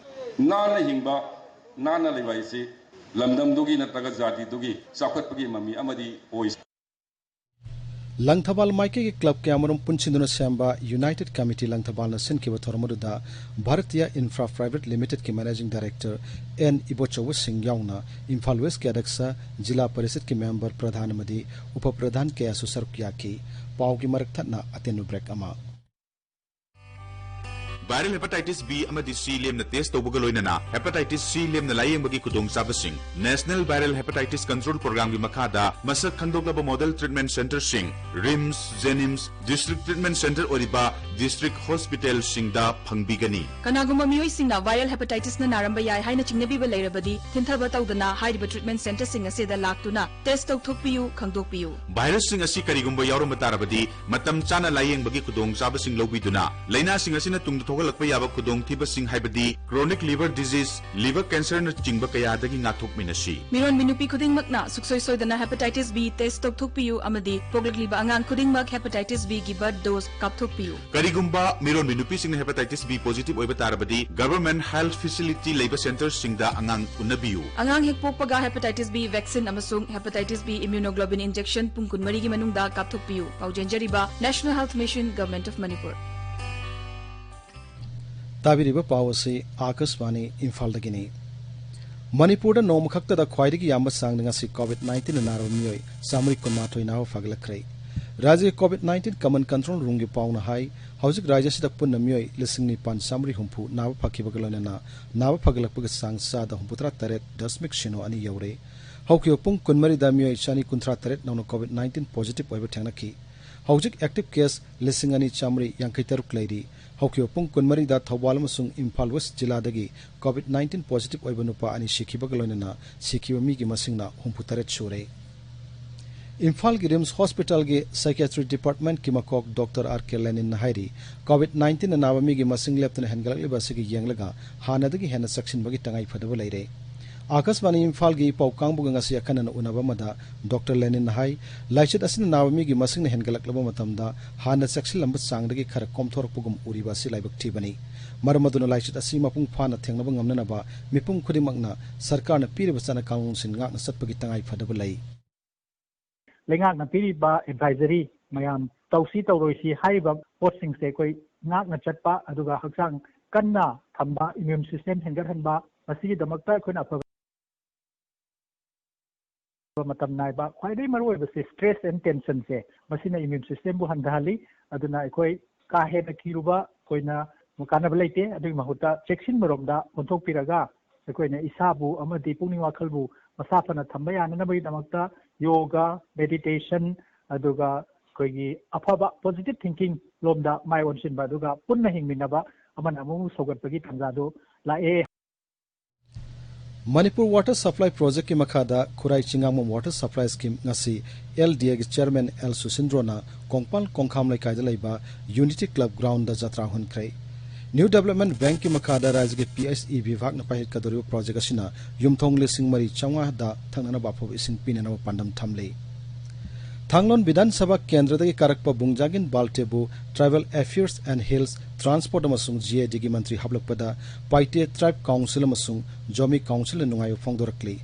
ꯅꯥꯟꯅ ꯍꯤꯡꯕ, ꯅꯥꯟꯅ ꯂꯩꯕ ꯍꯥꯏꯁꯤ ꯂꯝꯗꯝꯗꯨꯒꯤ ꯅꯠꯇ꯭ꯔꯒ ꯖꯥꯇꯤꯗꯨꯒꯤ ꯆꯥꯎꯈꯠꯄꯒꯤ ꯃꯃꯤ ꯑꯃꯗꯤ ꯑꯣꯏ꯫ ꯂꯪꯊꯕꯥꯜ ꯃꯥꯏꯀꯩꯒꯤ ꯀ꯭ꯂꯕ ꯀꯌꯥꯃꯔꯨꯝ ꯄꯨꯟꯁꯤꯟꯗꯨꯅ ꯁꯦꯝꯕ ꯌꯨꯅꯥꯏꯇꯦꯗ ꯀꯃꯤꯇꯤ ꯂꯪꯊꯕꯥꯜꯅ ꯁꯤꯟꯈꯤꯕ ꯊꯧꯔꯝ ꯑꯗꯨꯗ ꯚꯥꯔꯇꯤꯌꯥ ꯏꯟꯐ꯭ꯔꯥ ꯄ꯭ꯔꯥꯏꯚꯦꯠ ꯂꯤꯃꯤꯇꯦꯗꯀꯤ managing director N Ibochouba Singh ꯌꯥꯎꯅ ꯏꯝꯐꯥꯜ ꯋꯦꯁꯀꯤ ꯑꯗꯛꯁ, ꯖꯤꯂꯥ ꯄꯔꯤꯁꯠꯀꯤ ꯃꯦꯝꯕꯔ, ꯄ꯭ꯔꯙꯥꯟ ꯑꯃꯗꯤ ꯎꯄ ꯄ꯭ꯔꯙꯥꯟ ꯀꯌꯥꯁꯨ ꯁꯔꯨꯛ ꯌꯥꯈꯤ꯫ ꯄꯥꯎꯒꯤ ꯃꯔꯛ ꯊꯠꯅ ꯑꯇꯦꯟꯕ ꯕ꯭ꯔꯦꯛ ꯑꯃ꯫ Viral hepatitis B ꯑꯃꯗꯤ C ꯂꯦꯝꯅ test ꯇꯧꯕꯒ ꯂꯣꯏꯅꯅ hepatitis C ꯂꯦꯝꯅ ꯂꯥꯌꯦꯡꯕꯒꯤ ꯈꯨꯗꯣꯡꯆꯥꯕꯁꯤꯡ National Viral Hepatitis Control Programꯒꯤ ꯃꯈꯥꯗ ꯃꯁꯛ ꯈꯪꯗꯣꯛꯂꯕ model treatment centreꯁꯤꯡ RIMS, JNIMS, District Treatment Centre ꯑꯣꯏꯔꯤꯕ district hospitalꯁꯤꯡꯗ ꯐꯪꯕꯤꯒꯅꯤ꯫ ꯀꯅꯥꯒꯨꯝꯕ ꯃꯤꯑꯣꯏꯁꯤꯡꯅ viral hepatitisꯅ ꯅꯥꯔꯝꯕ ꯌꯥꯏ ꯍꯥꯏꯅ ꯆꯤꯡꯅꯕꯤꯕ ꯂꯩꯔꯕꯗꯤ, ꯊꯤꯟꯊꯕ ꯇꯧꯗꯅ ꯍꯥꯏꯔꯤꯕ treatment centreꯁꯤꯡ ꯑꯁꯤꯗ ꯂꯥꯛꯇꯨꯅ test ꯇꯧꯊꯣꯛꯄꯤꯌꯨ, ꯈꯪꯗꯣꯛꯄꯤꯌꯨ꯫ Virusꯁꯤꯡ ꯑꯁꯤ ꯀꯔꯤꯒꯨꯝꯕ ꯌꯥꯎꯔꯝꯕ ꯇꯥꯔꯕꯗꯤ, ꯃꯇꯝ ꯆꯥꯅ ꯂꯥꯌꯦꯡꯕꯒꯤ ꯈꯨꯗꯣꯡꯆꯥꯕꯁꯤꯡ ꯂꯧꯕꯤꯗꯨꯅ, ꯂꯥꯏꯅꯥꯁꯤꯡ ꯑꯁꯤꯅ ꯇꯨꯡꯗ ꯊꯣꯛꯍꯜꯂꯛꯄ ꯌꯥꯕ ꯈꯨꯗꯣꯡꯊꯤꯕꯁꯤꯡ, ꯍꯥꯏꯕꯗꯤ chronic liver disease, liver cancerꯅꯆꯤꯡꯕ ꯀꯌꯥꯗꯒꯤ ꯉꯥꯛꯊꯣꯛꯃꯤꯟꯅꯁꯤ꯫ ꯃꯤꯔꯣꯟꯕꯤ ꯅꯨꯄꯤ ꯈꯨꯗꯤꯡꯃꯛꯅ ꯁꯨꯛꯁꯣꯏ ꯁꯣꯏꯗꯅ hepatitis B test ꯇꯧꯊꯣꯛꯄꯤꯌꯨ ꯑꯃꯗꯤ ꯄꯣꯛꯂꯛꯂꯤꯕ ꯑꯉꯥꯡ ꯈꯨꯗꯤꯡꯃꯛ hepatitis Bꯒꯤ birth dose ꯀꯥꯞꯊꯣꯛꯄꯤꯌꯨ꯫ ꯀꯔꯤꯒꯨꯝꯕ ꯃꯤꯔꯣꯟꯕꯤ ꯅꯨꯄꯤꯁꯤꯡꯅ hepatitis B positive ꯑꯣꯏꯕ ꯇꯥꯔꯕꯗꯤ, government health facility ꯂꯩꯕ centreꯁꯤꯡꯗ ꯑꯉꯥꯡ ꯎꯅꯕꯤꯌꯨ꯫ ꯑꯉꯥꯡ ꯍꯦꯛ ꯄꯣꯛꯄꯒ hepatitis B vaccine ꯑꯃꯁꯨꯡ hepatitis B immunoglobulin injection ꯄꯨꯡ ꯀꯨꯟꯃꯔꯤꯒꯤ ꯃꯅꯨꯡꯗ ꯀꯥꯞꯊꯣꯛꯄꯤꯌꯨ꯫ ꯄꯥꯎꯖꯦꯟꯖꯔꯤꯕ, National Health Mission, Government of Manipur꯫ ꯇꯥꯕꯤꯔꯤꯕ ꯄꯥꯎ ꯑꯁꯤ ꯑꯥꯀꯥꯁꯕꯥꯅꯤ ꯏꯝꯐꯥꯜꯗꯒꯤꯅꯤ꯫ ꯃꯅꯤꯄꯨꯔꯗ ꯅꯣꯡꯃꯈꯛꯇꯗ ꯈ꯭ꯋꯥꯏꯗꯒꯤ ꯌꯥꯝꯕ ꯆꯥꯡꯗ ꯉꯁꯤ COVID nineteen ꯅꯥꯔꯕ ꯃꯤꯑꯣꯏ ꯆꯥꯃꯔꯤ ꯀꯨꯟꯃꯥꯊꯣꯏ ꯅꯥꯕ ꯐꯒꯠꯂꯛꯈ꯭ꯔꯦ꯫ ꯔꯥꯖ꯭ꯌꯒꯤ COVID nineteen common control roomꯒꯤ ꯄꯥꯎꯅ ꯍꯥꯏ, ꯍꯧꯖꯤꯛ ꯔꯥꯖ꯭ꯌ ꯑꯁꯤꯗ ꯄꯨꯟꯅ ꯃꯤꯑꯣꯏ ꯂꯤꯁꯤꯡ ꯅꯤꯄꯥꯟ ꯆꯥꯃꯔꯤ ꯍꯨꯝꯐꯨ ꯅꯥꯕ ꯐꯈꯤꯕꯒ ꯂꯣꯏꯅꯅ ꯅꯥꯕ ꯐꯒꯠꯂꯛꯄꯒꯤ ꯆꯥꯡ ꯆꯥꯗ ꯍꯨꯝꯐꯨꯇꯔꯥ ꯇꯔꯦꯠ ꯗꯁꯃꯤꯛ ꯁꯤꯅꯣ ꯑꯅꯤ ꯌꯧꯔꯦ꯫ ꯍꯧꯈꯤꯕ ꯄꯨꯡ ꯀꯨꯟꯃꯔꯤꯗ ꯃꯤꯑꯣꯏ ꯆꯅꯤ ꯀꯨꯟꯊ꯭ꯔꯥ ꯇꯔꯦꯠ ꯅꯧꯅ COVID nineteen positive ꯑꯣꯏꯕ ꯊꯦꯡꯅꯈꯤ꯫ ꯍꯧꯖꯤꯛ active case ꯂꯤꯁꯤꯡ ꯑꯅꯤ ꯆꯥꯃꯔꯤ ꯌꯥꯡꯈꯩ ꯇꯔꯨꯛ ꯂꯩꯔꯤ꯫ ꯍꯧꯈꯤꯕ ꯄꯨꯡ ꯀꯨꯟꯃꯔꯤꯗ ꯊꯧꯕꯥꯜ ꯑꯃꯁꯨꯡ ꯏꯝꯐꯥꯜ ꯋꯦꯁ ꯖꯤꯂꯥꯗꯒꯤ COVID nineteen positive ꯑꯣꯏꯕ ꯅꯨꯄꯥ ꯑꯅꯤ ꯁꯤꯈꯤꯕꯒ ꯂꯣꯏꯅꯅ ꯁꯤꯈꯤꯕ ꯃꯤꯒꯤ ꯃꯁꯤꯡꯅ ꯍꯨꯝꯐꯨꯇꯔꯦꯠ ꯁꯨꯔꯦ꯫ ꯏꯝꯐꯥꯜꯒꯤ RIMS hospitalꯒꯤ psychiatry departmentꯀꯤ ꯃꯀꯣꯛ Doctor R K Leninꯅ ꯍꯥꯏꯔꯤ, COVID nineteenꯅ ꯅꯥꯕ ꯃꯤꯒꯤ ꯃꯁꯤꯡ ꯂꯦꯞꯇꯅ ꯍꯦꯟꯒꯠꯂꯛꯂꯤꯕ ꯑꯁꯤꯒꯤ ꯌꯦꯡꯂꯒ ꯍꯥꯟꯅꯗꯒꯤ ꯍꯦꯟꯅ ꯆꯦꯛꯁꯤꯟꯕꯒꯤ ꯇꯉꯥꯏ ꯐꯗꯕ ꯂꯩꯔꯦ꯫ ꯑꯥꯀꯥꯁꯕꯥꯅꯤ ꯏꯝꯐꯥꯜꯒꯤ ꯄꯥꯎ ꯀꯥꯡꯕꯨꯒ ꯉꯁꯤ ꯑꯈꯟꯅꯅ ꯎꯅꯕ ꯑꯃꯗ ꯗꯣꯛꯇꯔ ꯂꯦꯅꯤꯟꯅ ꯍꯥꯏ, ꯂꯥꯏꯆꯠ ꯑꯁꯤꯅ ꯅꯥꯕ ꯃꯤꯒꯤ ꯃꯁꯤꯡꯅ ꯍꯦꯟꯒꯠꯂꯛꯂꯕ ꯃꯇꯝꯗ ꯍꯥꯟꯅ ꯆꯦꯛꯁꯤꯜꯂꯝꯕ ꯆꯥꯡꯗꯒꯤ ꯈꯔ ꯀꯣꯝꯊꯣꯔꯛꯄꯒꯨꯝ ꯎꯔꯤꯕ ꯑꯁꯤ ꯂꯥꯏꯕꯛ ꯊꯤꯕꯅꯤ꯫ ꯃꯔꯝ ꯑꯗꯨꯅ ꯂꯥꯏꯆꯠ ꯑꯁꯤ ꯃꯄꯨꯡ ꯐꯥꯅ ꯊꯦꯡꯅꯕ ꯉꯝꯅꯅꯕ ꯃꯤꯄꯨꯝ ꯈꯨꯗꯤꯡꯃꯛꯅ ꯁꯔꯀꯥꯔꯅ ꯄꯤꯔꯤꯕ ꯆꯠꯅ ꯀꯥꯡꯂꯣꯟꯁꯤꯡ ꯉꯥꯛꯅ ꯆꯠꯄꯒꯤ ꯇꯉꯥꯏ ꯐꯗꯕ ꯂꯩ꯫ ꯂꯩꯉꯥꯛꯅ ꯄꯤꯔꯤꯕ ꯑꯦꯗꯚꯥꯏꯖꯔꯤ ꯃꯌꯥꯝ, ꯇꯧꯁꯤ ꯇꯧꯔꯣꯏꯁꯤ ꯍꯥꯏꯔꯤꯕ ꯄꯣꯠꯁꯤꯡꯁꯦ ꯑꯩꯈꯣꯏ ꯉꯥꯛꯅ ꯆꯠꯄ, ꯑꯗꯨꯒ ꯍꯛꯆꯥꯡ ꯀꯟꯅ ꯊꯝꯕ, ꯏꯃ꯭ꯌꯨꯟ ꯁꯤꯁꯇꯦꯝ ꯍꯦꯟꯒꯠꯍꯟꯕ, ꯃꯁꯤꯒꯤꯗꯃꯛꯇ ꯑꯩꯈꯣꯏꯅ ꯑꯐꯕ ꯃꯇꯝ ꯅꯥꯏꯕ, ꯈ꯭ꯋꯥꯏꯗꯒꯤ ꯃꯔꯨꯑꯣꯏꯕꯁꯦ ꯁ꯭ꯇ꯭ꯔꯦꯁ ꯑꯦꯟ ꯇꯦꯟꯁꯟꯁꯦ, ꯃꯁꯤꯅ ꯏꯃ꯭ꯌꯨꯟ ꯁꯤꯁꯇꯦꯝꯕꯨ ꯍꯟꯊꯍꯜꯂꯤ꯫ ꯑꯗꯨꯅ ꯑꯩꯈꯣꯏ ꯀꯥ ꯍꯦꯟꯅ ꯀꯤꯔꯨꯕ, ꯑꯩꯈꯣꯏꯅ ꯀꯥꯟꯅꯕ ꯂꯩꯇꯦ꯫ ꯑꯗꯨꯒꯤ ꯃꯍꯨꯠꯇ ꯆꯦꯛꯁꯤꯟꯕꯔꯣꯝꯗ ꯑꯣꯟꯊꯣꯛꯄꯤꯔꯒ ꯑꯩꯈꯣꯏꯅ ꯏꯁꯥꯕꯨ ꯑꯃꯗꯤ ꯄꯨꯛꯅꯤꯡ ꯋꯥꯈꯜꯕꯨ ꯃꯁꯥ ꯐꯅ ꯊꯝꯕ ꯌꯥꯅꯅꯕꯒꯤꯗꯃꯛꯇ ꯌꯣꯒꯥ, ꯃꯦꯗꯤꯇꯦꯁꯟ, ꯑꯗꯨꯒ ꯑꯩꯈꯣꯏꯒꯤ ꯑꯐꯕ ꯄꯣꯖꯤꯇꯤꯚ ꯊꯤꯡꯀꯤꯡ ꯂꯣꯝꯗ ꯃꯥꯏ ꯑꯣꯟꯁꯤꯟꯕ, ꯑꯗꯨꯒ ꯄꯨꯟꯅ ꯍꯤꯡꯃꯤꯟꯅꯕ, ꯑꯃꯅ ꯑꯃꯕꯨ ꯁꯧꯒꯠꯄꯒꯤ ꯇꯥꯟꯖꯥꯗꯨ ꯂꯥꯛꯑꯦ꯫ ꯃꯅꯤꯄꯨꯔ ꯋꯥꯇꯔ ꯁꯄ꯭ꯂꯥꯏ ꯄ꯭ꯔꯣꯖꯦꯛꯀꯤ ꯃꯈꯥꯗ ꯈꯨꯔꯥꯏ ꯆꯤꯡꯉꯥꯡꯕꯝ ꯋꯥꯇꯔ ꯁꯄ꯭ꯂꯥꯏ ꯁ꯭ꯀꯤꯝ ꯉꯁꯤ ꯑꯦꯜ ꯗꯤ ꯑꯦꯒꯤ ꯆꯤꯌꯔꯃꯦꯟ ꯑꯦꯜ ꯁꯨꯁꯤꯟꯗ꯭ꯔꯣꯅ ꯀꯣꯡꯄꯥꯜ ꯀꯣꯡꯈꯥꯝ ꯂꯩꯀꯥꯏꯗ ꯂꯩꯕ ꯌꯨꯅꯤꯇꯤ ꯀ꯭ꯂꯕ ꯒ꯭ꯔꯥꯎꯟꯗ ꯖꯇ꯭ꯔꯥ ꯍꯨꯟꯈ꯭ꯔꯦ꯫ ꯅ꯭ꯌꯨ ꯗꯦꯕꯂꯞꯃꯦꯟꯠ ꯕꯦꯡꯛꯀꯤ ꯃꯈꯥꯗ ꯔꯥꯖ꯭ꯌꯒꯤ ꯄꯤ ꯑꯩꯆ ꯏ ꯕꯤꯚꯥꯒꯅ ꯄꯥꯏꯈꯠꯀꯗꯧꯔꯤꯕ ꯄ꯭ꯔꯣꯖꯦꯛ ꯑꯁꯤꯅ ꯌꯨꯝꯊꯣꯡ ꯂꯤꯁꯤꯡ ꯃꯔꯤ ꯆꯥꯝꯃꯉꯥꯗ ꯊꯛꯅꯅꯕ ꯑꯐꯕ ꯏꯁꯤꯡ ꯄꯤꯅꯅꯕ ꯄꯥꯟꯗꯝ ꯊꯝꯂꯤ꯫ ꯊꯥꯡꯂꯣꯟ ꯕꯤꯙꯥꯟ ꯁꯚꯥ ꯀꯦꯟꯗ꯭ꯔꯗꯒꯤ ꯀꯥꯔꯛꯄ ꯕꯨꯡꯖꯥꯒꯤꯟ ꯕꯥꯜꯇꯦꯕꯨ tribal affairs and hills transport ꯑꯃꯁꯨꯡ ꯖꯤ ꯑꯦ ꯗꯤꯒꯤ ꯃꯟꯇ꯭ꯔꯤ ꯍꯥꯞꯂꯛꯄꯗ ꯄꯥꯏꯇꯦ ꯇ꯭ꯔꯥꯏꯕ ꯀꯥꯎꯟꯁꯤꯜ ꯑꯃꯁꯨꯡ ꯖꯣꯃꯤ ꯀꯥꯎꯟꯁꯤꯜꯅ ꯅꯨꯡꯉꯥꯏꯕ ꯐꯣꯡꯗꯣꯔꯛꯂꯤ꯫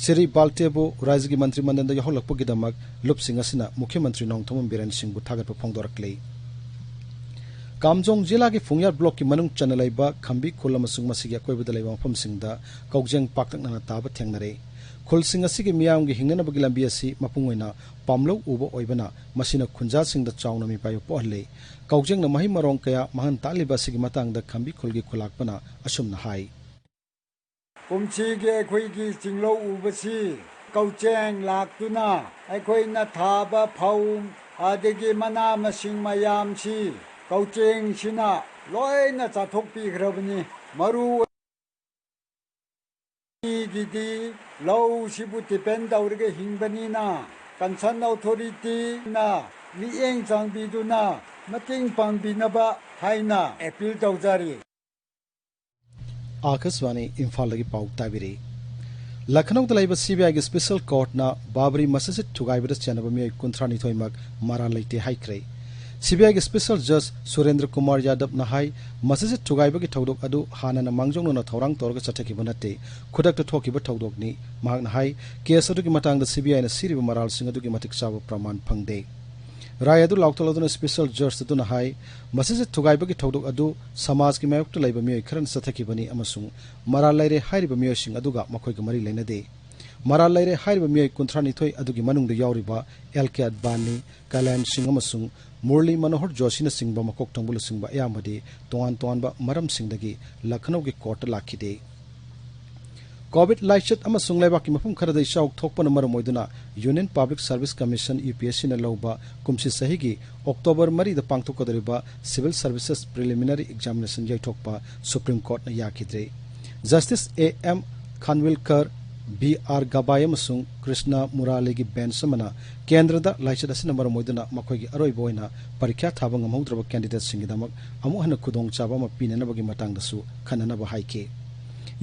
ꯁ꯭ꯔꯤ ꯕꯥꯜꯇꯦꯕꯨ ꯔꯥꯖ꯭ꯌꯒꯤ ꯃꯟꯇ꯭ꯔꯤ ꯃꯟꯗꯜꯗ ꯌꯥꯎꯍꯜꯂꯛꯄꯒꯤꯗꯃꯛ ꯂꯨꯞꯁꯤꯡ ꯑꯁꯤꯅ ꯃꯨꯈ꯭ꯌ ꯃꯟꯇ꯭ꯔꯤ ꯅꯣꯡꯊꯣꯝꯕꯝ ꯕꯤꯔꯦꯟ ꯁꯤꯡꯕꯨ ꯊꯥꯒꯠꯄ ꯐꯣꯡꯗꯣꯔꯛꯂꯤ꯫ ꯀꯥꯝꯖꯣꯡ ꯖꯤꯂꯥꯒꯤ ꯐꯨꯡꯌꯥꯔ ꯕ꯭ꯂꯣꯛꯀꯤ ꯃꯅꯨꯡ ꯆꯟꯅ ꯂꯩꯕ ꯈꯝꯕꯤ ꯈꯨꯜ ꯑꯃꯁꯨꯡ ꯃꯁꯤꯒꯤ ꯑꯀꯣꯏꯕꯗ ꯂꯩꯕ ꯃꯐꯝꯁꯤꯡꯗ ꯀꯧꯖꯦꯡ ꯄꯥꯛꯇꯛꯅꯅ ꯇꯥꯕ ꯊꯦꯡꯅꯔꯦ꯫ ꯈꯨꯜꯁꯤꯡ ꯑꯁꯤꯒꯤ ꯃꯤꯌꯥꯝꯒꯤ ꯍꯤꯡꯅꯅꯕꯒꯤ ꯂꯝꯕꯤ ꯑꯁꯤ ꯃꯄꯨꯡ ꯑꯣꯏꯅ ꯄꯥꯝꯂꯧ ꯎꯕ ꯑꯣꯏꯕꯅ ꯃꯁꯤꯅ ꯈꯨꯟꯖꯥꯁꯤꯡꯗ ꯆꯥꯎꯅ ꯃꯤꯄꯥꯏꯕ ꯄꯣꯛꯍꯜꯂꯦ꯫ ꯀꯧꯖꯦꯡꯅ ꯃꯍꯩ ꯃꯔꯣꯡ ꯀꯌꯥ ꯃꯥꯡꯍꯟ ꯇꯥꯛꯂꯤꯕ ꯑꯁꯤꯒꯤ ꯃꯇꯥꯡꯗ ꯈꯝꯕꯤ ꯈꯨꯜꯒꯤ ꯈꯨꯂꯥꯛꯄꯅ ꯑꯁꯨꯝꯅ ꯍꯥꯏ꯫ ꯀꯨꯝꯁꯤꯒꯤ ꯑꯩꯈꯣꯏꯒꯤ ꯆꯤꯡꯂꯧ ꯎꯕꯁꯤ ꯀꯧꯆꯦꯡ ꯂꯥꯛꯇꯨꯅ ꯑꯩꯈꯣꯏꯅ ꯊꯥꯕ ꯐꯧ ꯑꯗꯒꯤ ꯃꯅꯥ ꯃꯁꯤꯡ ꯃꯌꯥꯝꯁꯤ ꯀꯧꯆꯦꯡꯁꯤꯅ ꯂꯣꯏꯅ ꯆꯥꯊꯣꯛꯄꯤꯈ꯭ꯔꯕꯅꯤ꯫ ꯃꯔꯨ ꯃꯤꯒꯤꯗꯤ ꯂꯧꯁꯤꯕꯨ ꯗꯤꯄꯦꯟ ꯇꯧꯔꯒ ꯍꯤꯡꯕꯅꯤꯅ ꯀꯟꯁꯔꯟ ꯑꯣꯊꯣꯔꯤꯇꯤꯅ ꯃꯤꯠꯌꯦꯡ ꯆꯪꯕꯤꯗꯨꯅ ꯃꯇꯦꯡ ꯄꯥꯡꯕꯤꯅꯕ ꯍꯥꯏꯅ ꯑꯦꯄꯤꯜ ꯇꯧꯖꯔꯤ꯫ ꯑꯥꯀꯥꯁꯕꯥꯅꯤ ꯏꯝꯐꯥꯜꯗꯒꯤ ꯄꯥꯎ ꯇꯥꯕꯤꯔꯤ꯫ ꯂꯈꯅꯧꯗ ꯂꯩꯕ ꯁꯤꯕꯤꯑꯥꯏꯒꯤ ꯁ꯭ꯄꯦꯁꯦꯜ ꯀꯣꯔꯠꯅ ꯕꯥꯕ꯭ꯔꯤ ꯃꯁꯖꯤꯗ ꯊꯨꯒꯥꯏꯕꯗ ꯆꯦꯟꯅꯕ ꯃꯤꯑꯣꯏ ꯀꯨꯟꯊ꯭ꯔꯥꯅꯤꯊꯣꯏꯃꯛ ꯃꯔꯥꯜ ꯂꯩꯇꯦ ꯍꯥꯏꯈ꯭ꯔꯦ꯫ ꯁꯤꯕꯤꯑꯥꯏꯒꯤ ꯁ꯭ꯄꯦꯁꯦꯜ ꯖꯖ ꯁꯨꯔꯦꯟꯗ꯭ꯔ ꯀꯨꯃꯥꯔ ꯌꯥꯗꯕꯅ ꯍꯥꯏ, ꯃꯁꯖꯤꯗ ꯊꯨꯒꯥꯏꯕꯒꯤ ꯊꯧꯗꯣꯛ ꯑꯗꯨ ꯍꯥꯟꯅꯅ ꯃꯥꯡꯖꯧꯅꯅ ꯊꯧꯔꯥꯡ ꯇꯧꯔꯒ ꯆꯠꯊꯈꯤꯕ ꯅꯠꯇꯦ, ꯈꯨꯗꯛꯇ ꯊꯣꯛꯈꯤꯕ ꯊꯧꯗꯣꯛꯅꯤ꯫ ꯃꯍꯥꯛꯅ ꯍꯥꯏ, ꯀꯦꯁ ꯑꯗꯨꯒꯤ ꯃꯇꯥꯡꯗ ꯁꯤꯕꯤꯑꯥꯏꯅ ꯁꯤꯔꯤꯕ ꯃꯔꯥꯜꯁꯤꯡ ꯑꯗꯨꯒꯤ ꯃꯇꯤꯛ ꯆꯥꯕ ꯄ꯭ꯔꯃꯥꯟ ꯐꯪꯗꯦ꯫ ꯔꯥꯏ ꯑꯗꯨ ꯂꯥꯎꯊꯣꯛꯂꯗꯨꯅ ꯁ꯭ꯄꯦꯁꯦꯜ ꯖꯖ ꯑꯗꯨꯅ ꯍꯥꯏ, ꯃꯁꯖꯤꯗ ꯊꯨꯒꯥꯏꯕꯒꯤ ꯊꯧꯗꯣꯛ ꯑꯗꯨ ꯁꯃꯥꯖꯀꯤ ꯃꯥꯌꯣꯛꯇ ꯂꯩꯕ ꯃꯤꯑꯣꯏ ꯈꯔꯅ ꯆꯠꯊꯈꯤꯕꯅꯤ ꯑꯃꯁꯨꯡ ꯃꯔꯥꯜ ꯂꯩꯔꯦ ꯍꯥꯏꯔꯤꯕ ꯃꯤꯑꯣꯏꯁꯤꯡ ꯑꯗꯨꯒ ꯃꯈꯣꯏꯒ ꯃꯔꯤ ꯂꯩꯅꯗꯦ꯫ ꯃꯔꯥꯜ ꯂꯩꯔꯦ ꯍꯥꯏꯔꯤꯕ ꯃꯤꯑꯣꯏ ꯀꯨꯟꯊ꯭ꯔꯥꯅꯤꯊꯣꯏ ꯑꯗꯨꯒꯤ ꯃꯅꯨꯡꯗ ꯌꯥꯎꯔꯤꯕ ꯑꯦꯜ ꯀꯦ ꯑꯗꯕꯥꯅꯤ, ꯀꯂꯌꯥꯟ ꯁꯤꯡ ꯑꯃꯁꯨꯡ ꯃꯨꯔꯂꯤ ꯃꯅꯣꯍꯔ ꯖꯣꯁꯤꯅꯆꯤꯡꯕ ꯃꯀꯣꯛ ꯊꯣꯡꯕ ꯂꯨꯆꯤꯡꯕ ꯑꯌꯥꯝꯕꯗꯤ ꯇꯣꯉꯥꯟ ꯇꯣꯉꯥꯟꯕ ꯃꯔꯝꯁꯤꯡꯗꯒꯤ ꯂꯈꯅꯧꯒꯤ ꯀꯣꯔꯠꯇ ꯂꯥꯛꯈꯤꯗꯦ꯫ ꯀꯣꯚꯤꯗ ꯂꯥꯏꯆꯠ ꯑꯃꯁꯨꯡ ꯂꯩꯕꯥꯛꯀꯤ ꯃꯐꯝ ꯈꯔꯗ ꯏꯆꯥꯎ ꯊꯣꯛꯄꯅ ꯃꯔꯝ ꯑꯣꯏꯗꯨꯅ Union Public Service Commission, U P S Cꯅ ꯂꯧꯕ ꯀꯨꯝꯁꯤ ꯆꯍꯤꯒꯤ ꯑꯣꯛꯇꯣꯕꯔ ꯃꯔꯤꯗ ꯄꯥꯡꯊꯣꯛꯀꯗꯧꯔꯤꯕ Civil Services Preliminary Examination ꯌꯩꯊꯣꯛꯄ ꯁꯨꯄ꯭ꯔꯤꯝ ꯀꯣꯔꯠꯅ ꯌꯥꯈꯤꯗ꯭ꯔꯦ꯫ Justice A M Khanwilkar, B R Gavai ꯑꯃꯁꯨꯡ ꯀ꯭ꯔꯤꯁꯅ ꯃꯨꯔꯥꯂꯤꯒꯤ ꯕꯦꯟꯆ ꯑꯃꯅ ꯀꯦꯟꯗ꯭ꯔꯗ ꯂꯥꯏꯆꯠ ꯑꯁꯤꯅ ꯃꯔꯝ ꯑꯣꯏꯗꯨꯅ ꯃꯈꯣꯏꯒꯤ ꯑꯔꯣꯏꯕ ꯑꯣꯏꯅ ꯄꯔꯤꯈ꯭ꯌꯥ ꯊꯥꯕ ꯉꯝꯍꯧꯗ꯭ꯔꯕ ꯀꯦꯟꯗꯤꯗꯦꯠꯁꯤꯡꯒꯤꯗꯃꯛ ꯑꯃꯨꯛ ꯍꯟꯅ ꯈꯨꯗꯣꯡꯆꯥꯕ ꯑꯃ ꯄꯤꯅꯅꯕꯒꯤ ꯃꯇꯥꯡꯗꯁꯨ ꯈꯟꯅꯅꯕ ꯍꯥꯏꯈꯤ꯫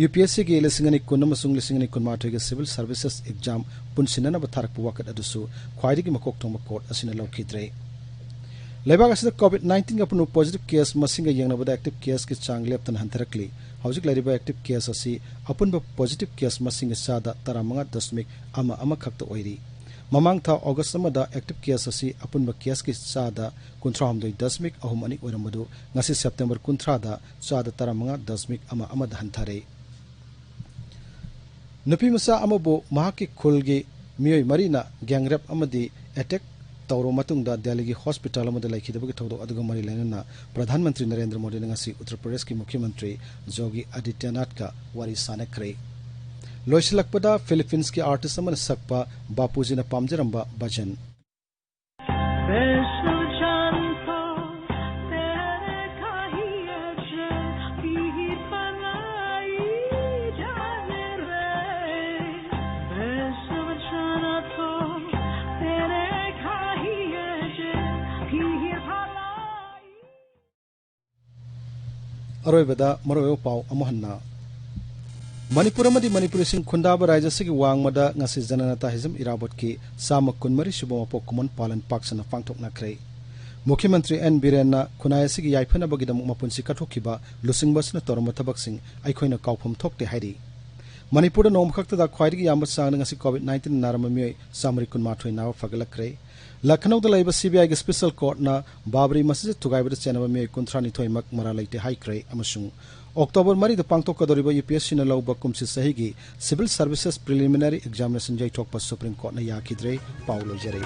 ꯌꯨ ꯄꯤ ꯑꯦꯁ ꯁꯤꯒꯤ ꯂꯤꯁꯤꯡ ꯑꯅꯤ ꯀꯨꯟ ꯑꯃꯁꯨꯡ ꯂꯤꯁꯤꯡ ꯑꯅꯤ ꯀꯨꯟꯃꯥꯊꯣꯏꯒꯤ Civil Services Exam ꯄꯨꯟꯁꯤꯟꯅꯅꯕ ꯊꯥꯔꯛꯄ ꯋꯥꯀꯠ ꯑꯗꯨꯁꯨ ꯈ꯭ꯋꯥꯏꯗꯒꯤ ꯃꯀꯣꯛ ꯊꯣꯡꯕ ꯀꯣꯔꯠ ꯑꯁꯤꯅ ꯂꯧꯈꯤꯗ꯭ꯔꯦ꯫ ꯂꯩꯕꯥꯛ ꯑꯁꯤꯗ ꯀꯣꯚꯤꯗ ꯅꯥꯏꯟꯇꯤꯟꯒꯤ ꯑꯄꯨꯟꯕ ꯄꯣꯖꯤꯇꯤꯚ ꯀꯦꯁ ꯃꯁꯤꯡꯒ ꯌꯦꯡꯅꯕꯗ ꯑꯦꯛꯇꯤꯚ ꯀꯦꯁꯀꯤ ꯆꯥꯡ ꯂꯦꯞꯇꯅ ꯍꯟꯊꯔꯛꯂꯤ꯫ ꯍꯧꯖꯤꯛ ꯂꯩꯔꯤꯕ ꯑꯦꯛꯇꯤꯚ ꯀꯦꯁ ꯑꯁꯤ ꯑꯄꯨꯟꯕ ꯄꯣꯖꯤꯇꯤꯚ ꯀꯦꯁ ꯃꯁꯤꯡꯒꯤ ꯆꯥꯗ ꯇꯔꯥꯃꯉꯥ ꯗꯁꯃꯤꯛ ꯑꯃ ꯑꯃ ꯈꯛꯇ ꯑꯣꯏꯔꯤ꯫ ꯃꯃꯥꯡ ꯊꯥ ꯑꯣꯒꯁ ꯑꯃꯗ ꯑꯦꯛꯇꯤꯚ ꯀꯦꯁ ꯑꯁꯤ ꯑꯄꯨꯟꯕ ꯀꯦꯁꯀꯤ ꯆꯥꯗ ꯀꯨꯟꯊ꯭ꯔꯥꯍꯨꯝꯗꯣꯏ ꯗꯁꯃꯤꯛ ꯑꯍꯨꯝ ꯑꯅꯤ ꯑꯣꯏꯔꯝꯕꯗꯨ ꯉꯁꯤ ꯁꯦꯞꯇꯦꯝꯕꯔ ꯀꯨꯟꯊ꯭ꯔꯥꯗ ꯆꯥꯗ ꯇꯔꯥꯃꯉꯥ ꯗꯁꯃꯤꯛ ꯑꯃ ꯑꯃꯗ ꯍꯟꯊꯔꯦ꯫ ꯅꯨꯄꯤ ꯃꯆꯥ ꯑꯃꯕꯨ ꯃꯍꯥꯛꯀꯤ ꯈꯨꯜꯒꯤ ꯃꯤꯑꯣꯏ ꯃꯔꯤꯅ ꯒꯦꯡꯔꯦꯞ ꯑꯃꯗꯤ ꯑꯦꯇꯦꯛ ꯇꯧꯔꯕ ꯃꯇꯨꯡꯗ ꯗꯦꯜꯂꯤꯒꯤ ꯍꯣꯁꯄꯤꯇꯥꯜ ꯑꯃꯗ ꯂꯩꯈꯤꯗꯕꯒꯤ ꯊꯧꯗꯣꯛ ꯑꯗꯨꯒ ꯃꯔꯤ ꯂꯩꯅꯅ ꯄ꯭ꯔꯙꯥꯟ ꯃꯟꯇ꯭ꯔꯤ ꯅꯔꯦꯟꯗ꯭ꯔ ꯃꯣꯗꯤꯅ ꯉꯁꯤ ꯎꯠꯇꯔ ꯄ꯭ꯔꯗꯦꯁꯀꯤ ꯃꯨꯈ꯭ꯌ ꯃꯟꯇ꯭ꯔꯤ ꯖꯣꯒꯤ ꯑꯗꯤꯇ꯭ꯌꯅꯥꯊꯀ ꯋꯥꯔꯤ ꯁꯥꯅꯈ꯭ꯔꯦ꯫ ꯂꯣꯏꯁꯤꯜꯂꯛꯄꯗ ꯐꯤꯂꯤꯄꯤꯟꯁꯀꯤ ꯑꯥꯔꯇꯤꯁ ꯑꯃꯅ ꯁꯛꯄ ꯕꯥꯄꯨꯖꯤꯅ ꯄꯥꯝꯖꯔꯝꯕ ꯚꯖꯟ꯫ ꯑꯔꯣꯏꯕꯗ ꯃꯔꯨꯑꯣꯏꯕ ꯄꯥꯎ ꯑꯃꯨꯛ ꯍꯟꯅ꯫ ꯃꯅꯤꯄꯨꯔ ꯑꯃꯗꯤ ꯃꯅꯤꯄꯨꯔꯤꯁꯤꯡ ꯈꯨꯟꯗꯥꯕ ꯔꯥꯖ꯭ꯌ ꯑꯁꯤꯒꯤ ꯋꯥꯡꯃꯗ ꯉꯁꯤ ꯖꯅꯅꯥꯇꯥ ꯍꯤꯖꯝ ꯏꯔꯥꯕꯣꯠꯀꯤ ꯆꯥꯝꯃ ꯀꯨꯟꯃꯔꯤ ꯁꯨꯕ ꯃꯄꯣꯛ ꯀꯨꯝꯑꯣꯟ ꯄꯥꯂꯟ ꯄꯥꯛ ꯁꯟꯅ ꯄꯥꯡꯊꯣꯛꯅꯈ꯭ꯔꯦ꯫ ꯃꯨꯈ꯭ꯌ ꯃꯟꯇ꯭ꯔꯤ ꯑꯦꯟ ꯕꯤꯔꯦꯟꯅ ꯈꯨꯟꯅꯥꯏ ꯑꯁꯤꯒꯤ ꯌꯥꯏꯐꯅꯕꯒꯤꯗꯃꯛ ꯃꯄꯨꯟꯁꯤ ꯀꯠꯊꯣꯛꯈꯤꯕ ꯂꯨꯆꯤꯡꯕ ꯑꯁꯤꯅ ꯇꯧꯔꯝꯕ ꯊꯕꯛꯁꯤꯡ ꯑꯩꯈꯣꯏꯅ ꯀꯥꯎꯐꯝ ꯊꯣꯛꯇꯦ ꯍꯥꯏꯔꯤ꯫ ꯃꯅꯤꯄꯨꯔꯗ ꯅꯣꯡꯃ ꯈꯛꯇꯗ ꯈ꯭ꯋꯥꯏꯗꯒꯤ ꯌꯥꯝꯕ ꯆꯥꯡꯗ ꯉꯁꯤ COVID nineteen ꯅꯥꯔꯝꯕ ꯃꯤꯑꯣꯏ ꯆꯥꯝꯃꯔꯤ ꯀꯨꯟꯃꯥꯊꯣꯏ ꯅꯥꯕ ꯐꯒꯠꯂꯛꯈ꯭ꯔꯦ꯫ ꯂꯈꯅꯧꯗ ꯂꯩꯕ CBIꯒꯤ special courtꯅ ꯕꯥꯕ꯭ꯔꯤ ꯃꯁꯖꯤꯗ ꯊꯨꯒꯥꯏꯕꯗ ꯆꯦꯟꯅꯕ ꯃꯤꯑꯣꯏ ꯀꯨꯟꯊ꯭ꯔꯥꯅꯤꯊꯣꯏꯃꯛ ꯃꯔꯥꯜ ꯂꯩꯇꯦ ꯍꯥꯏꯈ꯭ꯔꯦ ꯑꯃꯁꯨꯡ October ꯃꯔꯤꯗ ꯄꯥꯡꯊꯣꯛꯀꯗꯧꯔꯤꯕ UPSCꯅ ꯂꯧꯕ ꯀꯨꯝꯁꯤ ꯆꯍꯤꯒꯤ Civil Services Preliminary Examination ꯌꯩꯊꯣꯛꯄ Supreme Courtꯅ ꯌꯥꯈꯤꯗ꯭ꯔꯦ꯫ ꯄꯥꯎ ꯂꯣꯏꯖꯔꯦ꯫